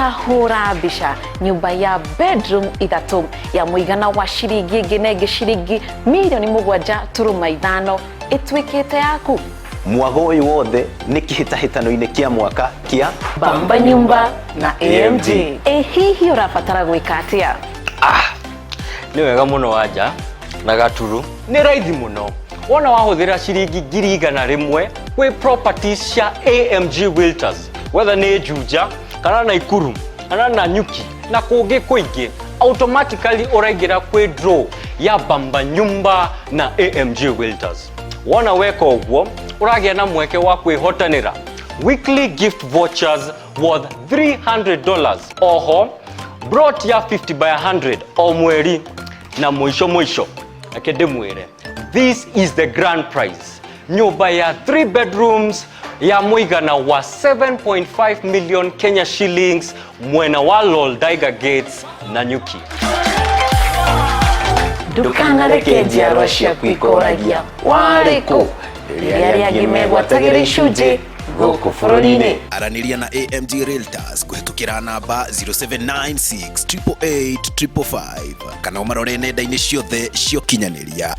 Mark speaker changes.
Speaker 1: Ta hũra mbica nyũmba ya bedroom ithatũ ya mũigana wa ciringi ĩngĩ na ĩngĩ ciringi mirioni 7.5 ĩtuĩkĩte yaku.
Speaker 2: Mwago ũyũ wothe nĩ kĩhĩtahĩtano-inĩ kĩa mwaka kĩa
Speaker 1: Bamba Nyumba na AMG. Ĩ hihi ũrabatara gwĩka atĩa?
Speaker 3: Ah, nĩ wega mũno wanja na gaturu nĩ raithi mũno wona wahũthĩra ciringi 100,000 kwĩ properties cia AMG Realtors, whether nĩ Juja kana Naikuru kana Nanyuki na kũngĩ kũingĩ, automatically ũraingĩra kwĩ draw ya Bamba Nyumba na AMG Realtors. Wona weka ũguo, ũragĩa na mweke wa kwĩhotanĩra weekly gift vouchers worth $300, oho brot ya 50 by 100 o mweri. Na mũico mũico, reke ndĩmwĩre, this is the grand prize, nyũmba ya 3 bedrooms ya mũigana wa 7.5 million Kenya shillings mwena wa Loldaiga Gates, Nanyuki.
Speaker 1: Ndũkanareke njiarwa ciaku ikoragia warĩ kũ rĩrĩa arĩa angĩ megwatagĩra icunjĩ gũkũ bũrũri-inĩ.
Speaker 4: Aranĩria na AMG Realtors kũhetũkĩra namba 0796 888 555 kana ũmarore nenda-inĩ ciothe cia ũkinyanĩria.